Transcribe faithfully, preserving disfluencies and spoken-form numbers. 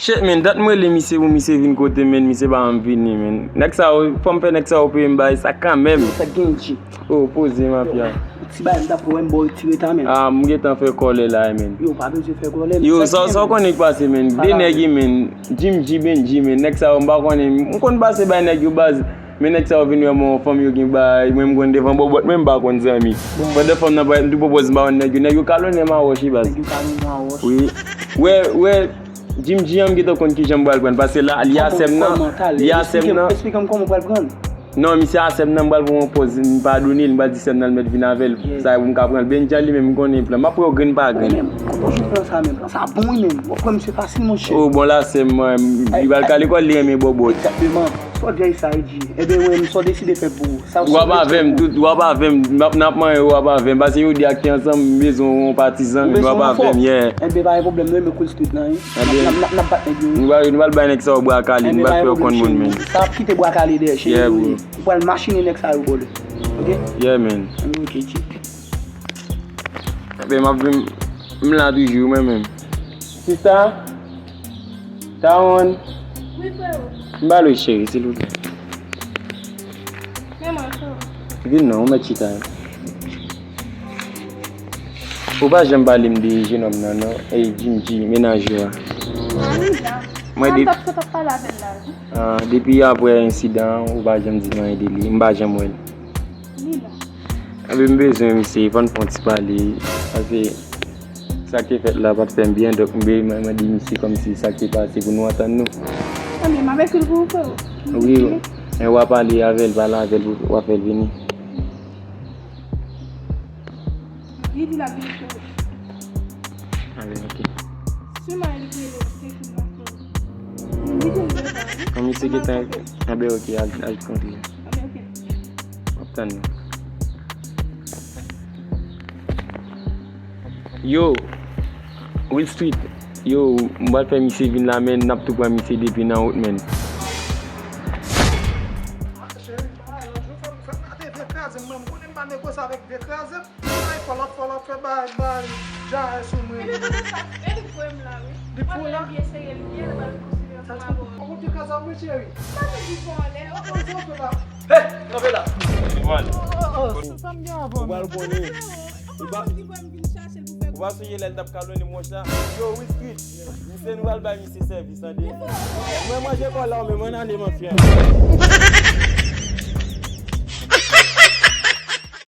Shit, man, dat mwen li misye pou misye vin kote, man, misye pa janm vini, man. Nèg sa yo, fò m fè nèg sa yo peye m bay sa kanmenm. Sa gen G. Oh, poze mafya. Ti bay m ta pou wè m ba w ti reta, man. Ah, m gentan fè kòlè la, man. Yo, pa bezwen fè kòlè. Yo, sa, sa w konnen k pase, man. De nèg, man. Jim G, Benji, man. Nèg sa yo, m pa konnen. M konn pase bay nèg yo baz. Men nèg sa yo vin wè mwen, fanm yo gen bay, mwen m konn devan bòbòt, mwen m pa konn zanmi. Pandan fanm nan pa, m tou pwopòz m pa konn nèg yo, nèg yo kalonnen m a wòch wi baz. Nèg yo kalonnen w a wòch. Wi. Wè, wè, Jim G an m gentan konn kijan m pral prann, paske la, li a sè m nan, li a sè m nan. Esplike m kòman w pral prann. Non, misye a sè m nan, m pral pran yon pòz, m padone l, m pral di sè m nan l mèt vin avè l. Sa pou m ka pran l. Benji a li menm, m konnen plan. M ap wè w grenn pa grenn. Mwen menm, kote w jwenn plan sa menm? Plan sa bon wi menm. W ap wè misye fasil, monchè. Oh, bon, la sè m, mwen, li pral ka lekòl, li renmen bòbòt. Egzakteman. Sa w di a sa, G. Ebyen, wi, m sa w deside fè pou ou. Sa w ap avè m, tout, w ap avè m, n ap, n ap manyen, w ap avè m. Paske yo di ak te ansanm, m bezwen yon patizan, men w ap avè m, yeah. Ebyen, pa gen pwoblèm, nou renmen Queen Street nan, wi. N ap, n ap, n ap bat nèg yo, wi. Nou pral, nou pral bay nèg sa yo bwa kale, nou pral fè yo konn moun, men. Sa ap kite bwa kale dèyè, cheri, wi. Ou pral machine nèg sa yo, bòlè. Ok? Yeah, man. Ok, G. Ebyen, m ap vin, m la toujou, mwen menm. Sista? Tawon. Wi, freo. M ba l wi, cheri, silvouplè. Men mwen, freo. Vin non, ou mèt chita. Ou pa janm pale m de jenòm nan, non. E Jim G, mennaj ou a. Ah, li la. Mwen de- Sa m t ap pale avè l la, wi. Ah, depi apre ensidan an, ou pa janm di m anyen de li. M pa janm wè l. Li la. Anben, m bezwen misye, fò n fè yon ti pale. Paske sa k te fèt la pa t fè m byen, donk m be-, mwen mande misye kòmsi sa k te pase pou nou antann nou. Anben, m ap ekri l pou ou, freo. Wi, men w a pale avè l, pale avè l, w a fè l vini. Li di l ap vini, freo. Anben, ok. Sèlman li pou rele ou, se ekri l nan freo. Li di l deja, wi. An misye gentan, anben, ok, al, al kontre. Anben, ok. M ap tann nou. Yo, Will Street. Yo, m pral fè misye vin la, men n ap tou pran misye depi nan wout, men. Cheri, pa lòt jou, fè m, fè m mete vye kraze m, mwen, m konnen m pa negosye avèk vye kraze m. Ay, fòlòt, fòlòt, fè bay, bay, jarèt sou mwen. Ebyen, tande sa, e li k voye m la, wi. Li pou la? Mwen byen serye, li byen, li ba l konsidere. Sa pou ou di kraze m, wi, cheri. M pa te di fò anlè, ok. Ou di fò la. Hey, kanpe la. Ridwan. Oh, oh, oh. Sa m gen avan. Ou pral konnen. Ou pa, ou pa sonje lè l t ap kalonnen m wòch la? Yo, Wizkid, misye, nou pral bay misye sèvis, tande. Mwen manje kòl la, men mwen ale, mafya.